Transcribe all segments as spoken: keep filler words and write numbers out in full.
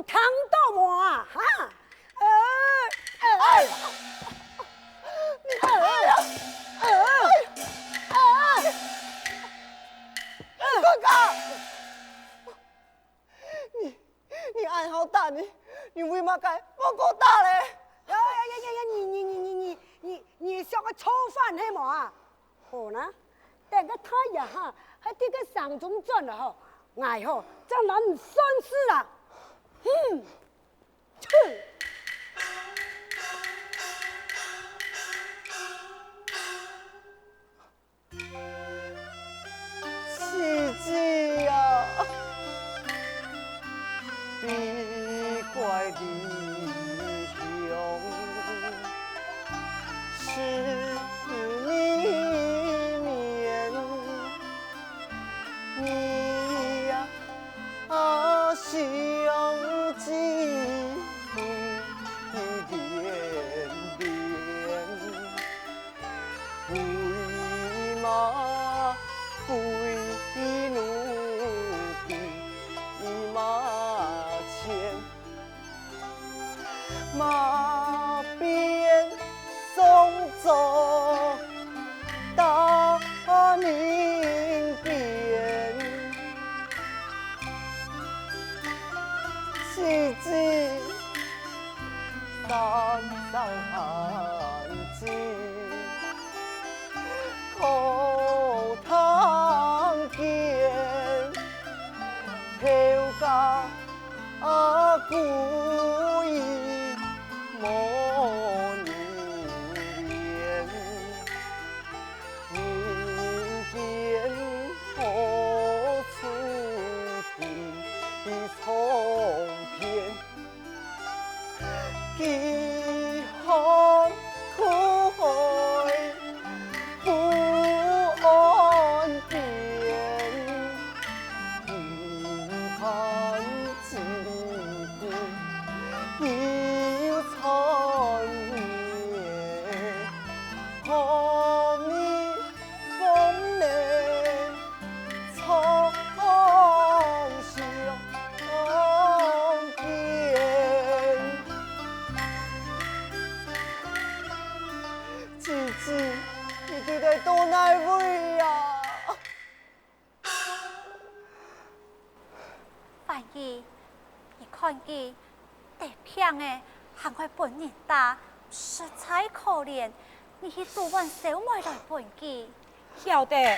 聽到無啊？哈？呃，呃，哎呀！你，哎呀！哎呀！哎呀！哥哥！你，你恁好打你，你為麼个無過打咧？呀呀呀呀呀！你你你你你你你想愛造反係無啊？好啦，等个大爺哈，還在个城中轉來吼，𠊎吼，正拿你算數啦。哼！ 姊姊啊，悲歌離鄉，思你面。你呀， 啊，相知不必戀戀，為馬歸奴，比馬纖。 馬鞭送作大明鞭，姊姊三三寒枝，可聽見，頭家 啊，故意無人憐，人間何處地蒼天。飢寒苦海 不安邊，不盼之故，有春眠。何日分你 长相见。姊姊，你到底到哪位呀？范姨，你看佢， 得病了，還愛分人打，實在可憐。你去煮碗燒糜來分佢。曉得。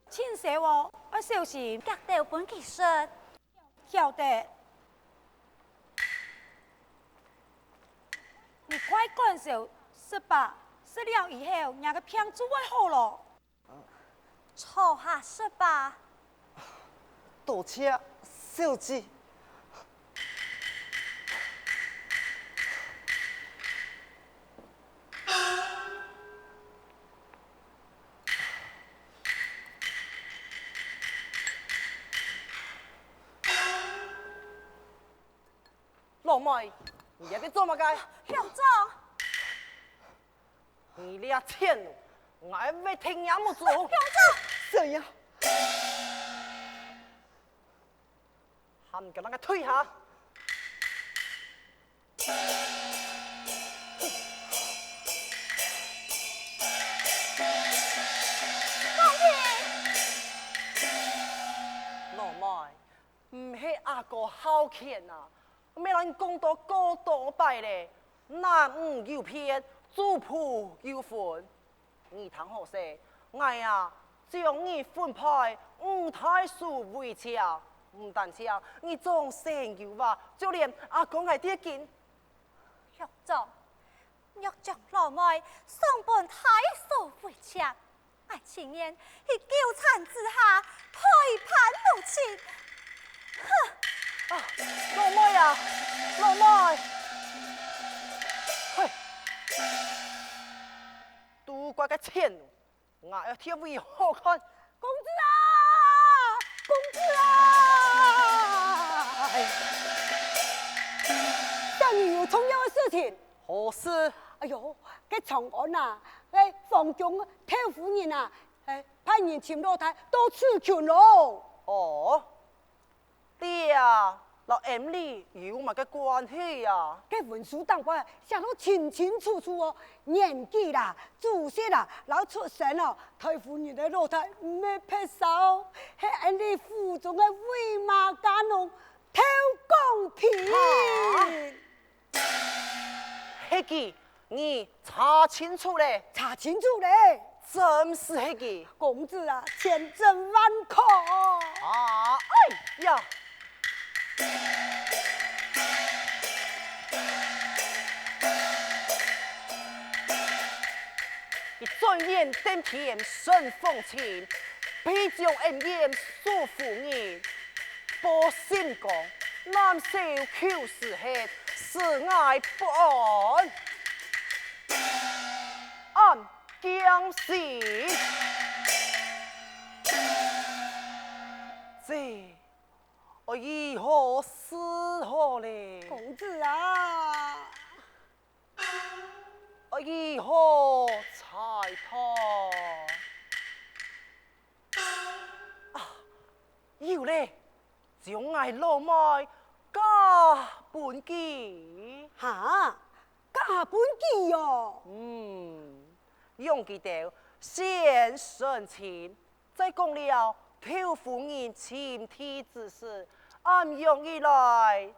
盡燒哦，愛小心。遽兜分佢食。曉得。你快趕燒食吧，食了以後，若个病就會好咯。坐下食吧。多謝小姐。 老妹，你這在做麼个？鄉長！你這賤奴，𠊎會踢你目珠！鄉長！怎樣？喊你个人退下！ 老妹，毋係阿哥好權啊，乜摎你講到過多擺咧，男女有別，主僕有分。你聽好勢，𠊎啊，將你分配五大處圍牆，毋單淨你掌聲有話，就連阿哥𠊎這間 鄉長，若將老妹送分大處圍牆，𠊎情願去糾纏之下，背叛母親。哼！啊，老妹啊，老妹！嘿，都怪該賤奴， 𠊎愛貼位好看。公子啊，公子啊！哎，今日有重要个事情。何事？哎喲，該長安啊，該黃宮竇夫人啊，哎，派人尋老弟到此群咯。哦， 這摎Emily有麼个關係啊？該文書頂背寫到清清楚楚哦，年紀啦、祖籍啦、摎出身哦，竇夫人个老弟毋係別儕，係𫣆俚府中个韋馬家奴竇廣平。哈？係佢， 你查清楚咧？查清楚咧。真係係佢。公子啊，千真萬確。啊，哎呀！一轉眼登天升封親，被將恩怨訴夫人， 報信講，男手舊時黑，使𠊎不安，暗驚死。這愛如何是好咧？公子啊！ 愛如何裁判？啊，有咧，將𠊎老妹嫁分佢。哈，嫁分佢哦？嗯，讓佢兜先成親，再講了竇夫人尋地之事，恁樣一來，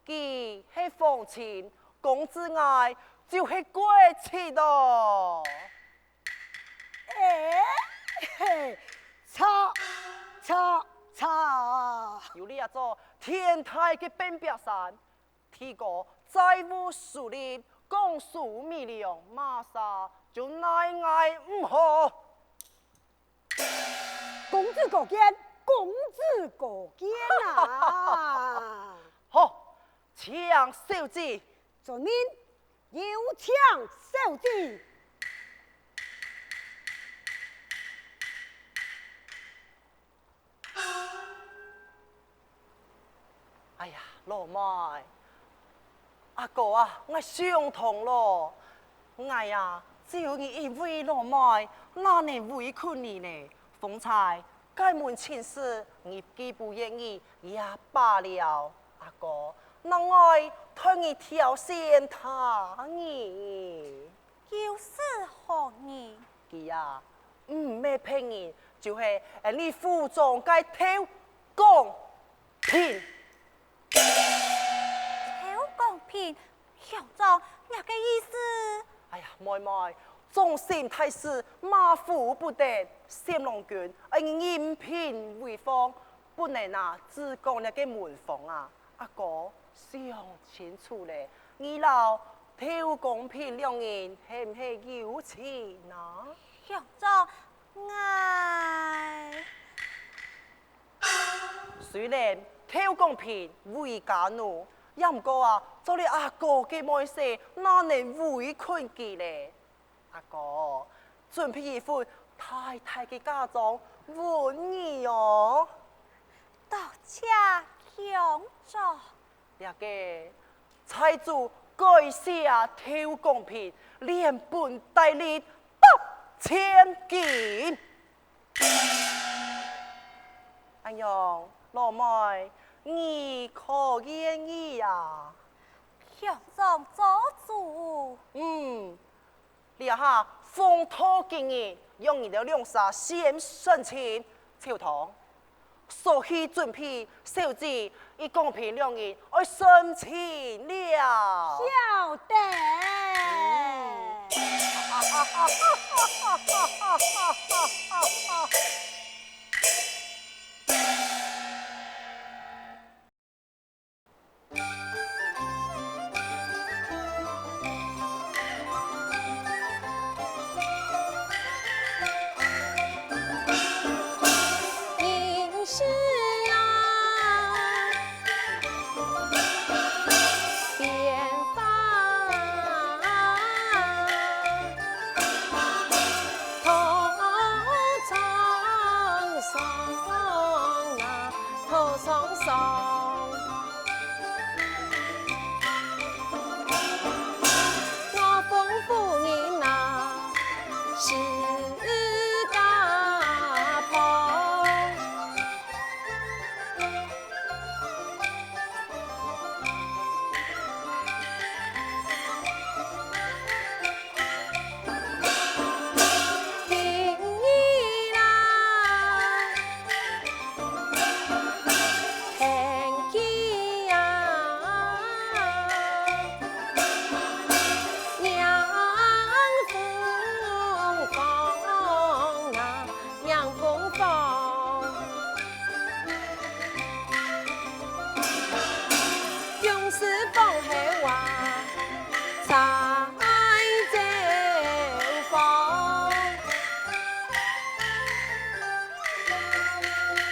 佢係皇親，公子𠊎就係國戚咯。欸，嘿，差，差，差！有這座天大个半壁山，地高債務樹立，公輸米糧，麼儕就奈𠊎毋何。 公子高見，公子高見啊！好，請小姐。遵命，有請小姐。 哎呀，老妹，阿哥啊，𠊎想通咯。𠊎啊，只有你一位老妹，哪能委屈你呢？況且，該門親事，你既不願意也罷了。阿哥，哪會替你挑選他呢？ 又係何人？佢啊，毋係別人，就係𫣆俚府中个竇廣平。竇廣平，鄉長，若个意思？哎呀，妹妹，忠臣大事，馬虎不得。先郎君愛任憑威放，不能啊，只管這个門房啊。阿哥，想清楚咧，你摎竇公平兩人係毋係有情啊？鄉長，𠊎……雖然竇公平為家奴，也毋過啊，做了阿哥个妹婿，哪能違抗佢咧？阿哥，準備一份大大个嫁妝分你哦。多謝鄉長。這个，財主該寫竇公平連本帶利八千金。恁樣，老妹，你可願意啊？鄉長做主。嗯，這下奉託今日，讓你兜兩儕先成親。秋桐， 手去準備，小姐，一公平兩人愛成親了。曉得。嗯。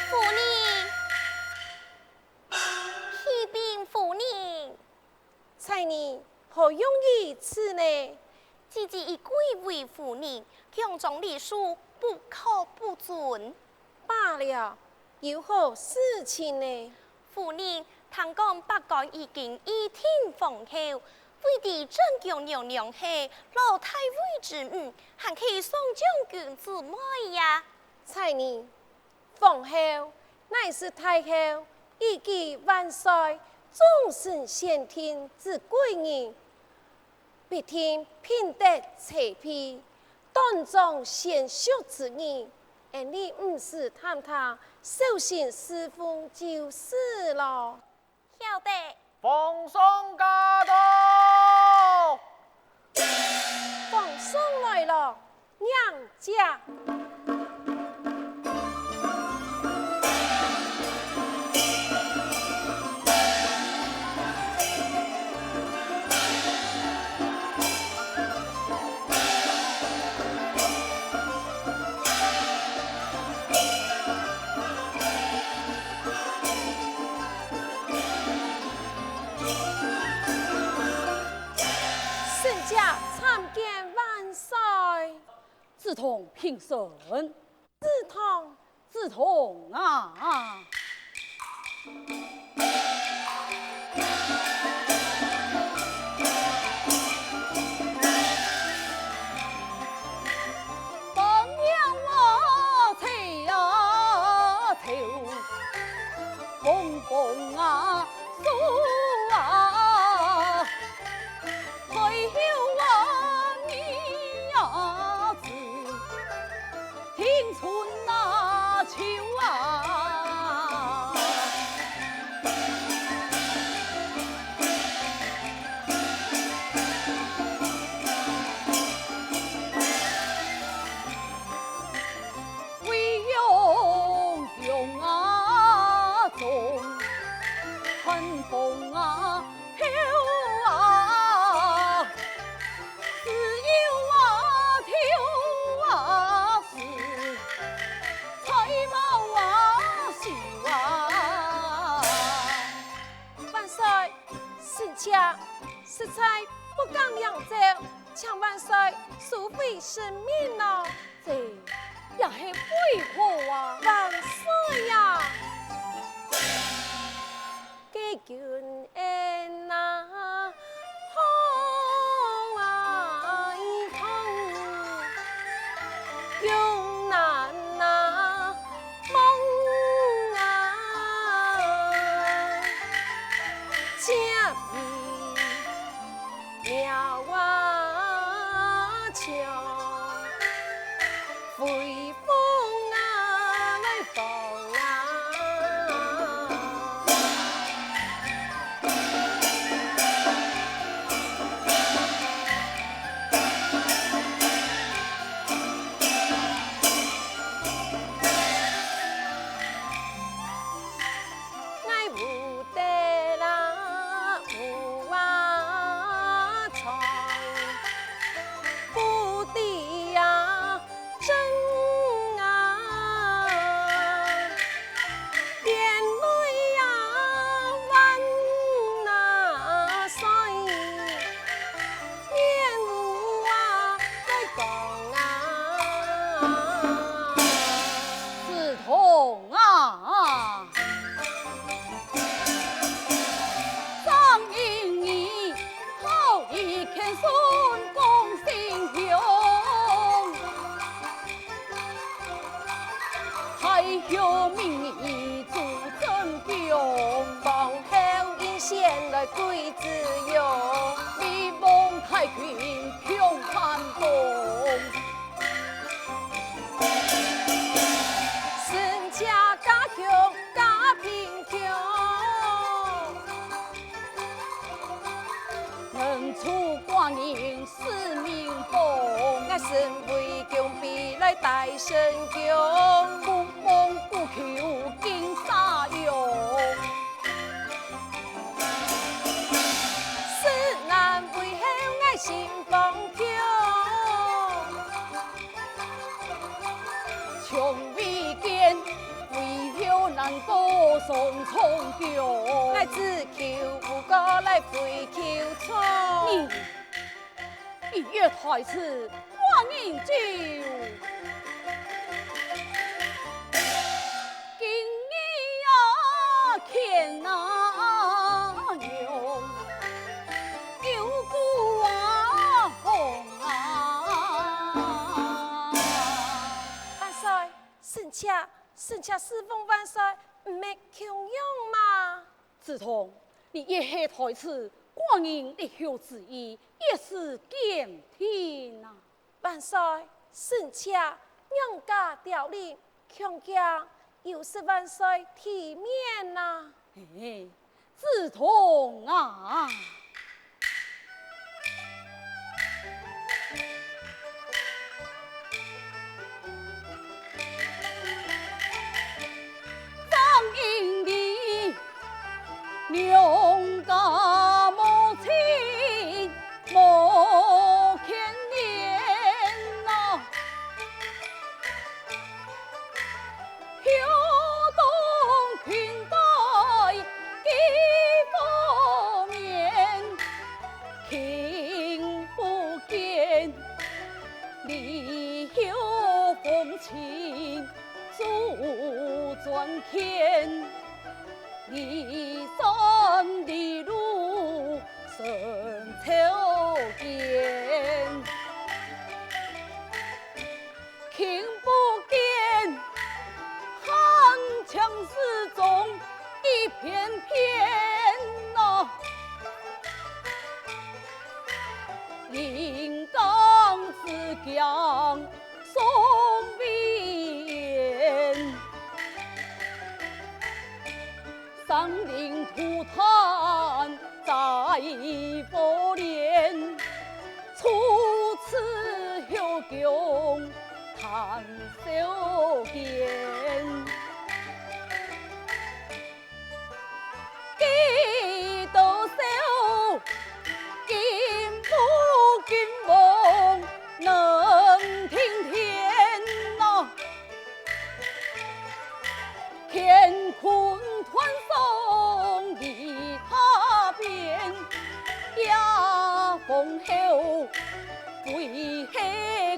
夫人，啟禀夫人。 姒兒，何用於此呢？姊姊已貴為夫人，強裝禮數，不可不遵。罷了，有何事情呢？夫人，聽講百官已經預定皇后，為知真宮娘娘係老太后之女，還係宋將軍之妹呀。姒兒， 皇后乃是太后，一舉萬歲，眾神選定之貴人，必定品德齊備，端莊賢淑之人。恩俚毋使探聽，小心侍奉就是咯。 曉得。皇上駕到！皇上來了，迎接。 臣妾参見萬歲。梓童平身。梓童。梓童啊！實在不敢領走，請萬歲收回成命啊！這也係為何啊？萬歲呀！該君恩啊，好啊，一通用难啊，梦啊，千里渺啊，像微风啊，来风啊。子通啊！ 你，你个台詞，官人就。万岁， 臣妾，臣妾侍奉万岁，毋係共樣嗎？子通，你一係台詞，官人日後之意，一時兼聽啊！萬岁，臣妾仰假刁佞，恐驚有失萬岁體面啊！ 子通啊！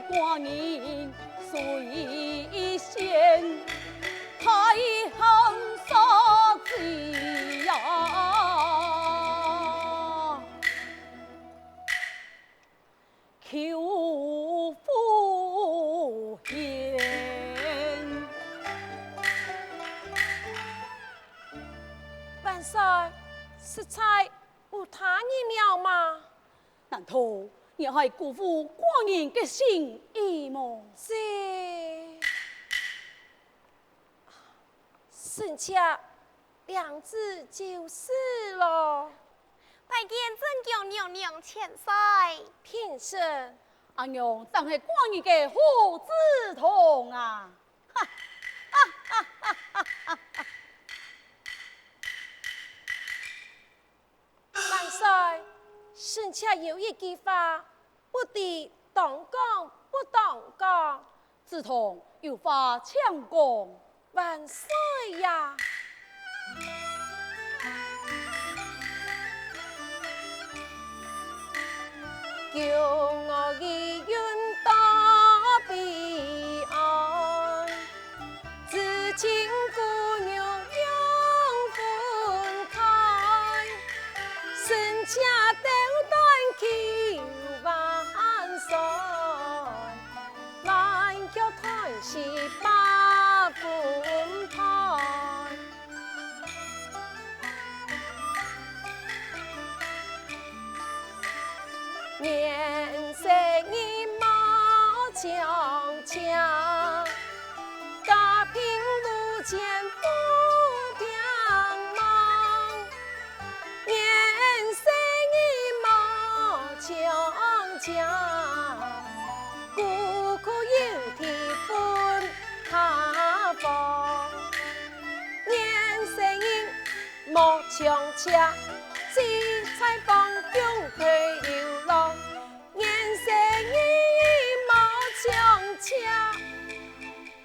寡人水仙，太行杀之呀！求夫贤。万岁，实在无他人了吗？难道你还辜负寡人个心意么？是。 臣妾领旨就是咯。拜见镇江娘娘千岁。平身。阿娘正係寡人个好梓童啊！哈哈哈哈哈哈！万岁，臣妾有一句話，不知當講不當講。梓童有話請講。 万岁呀！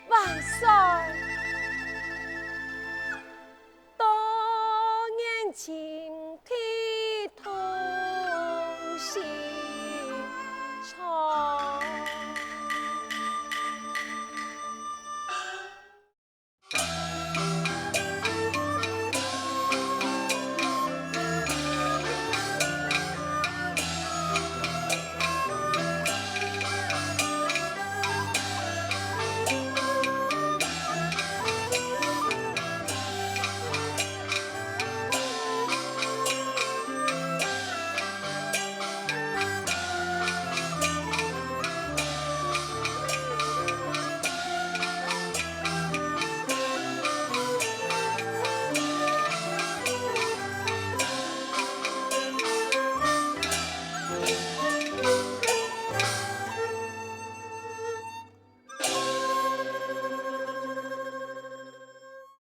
万岁！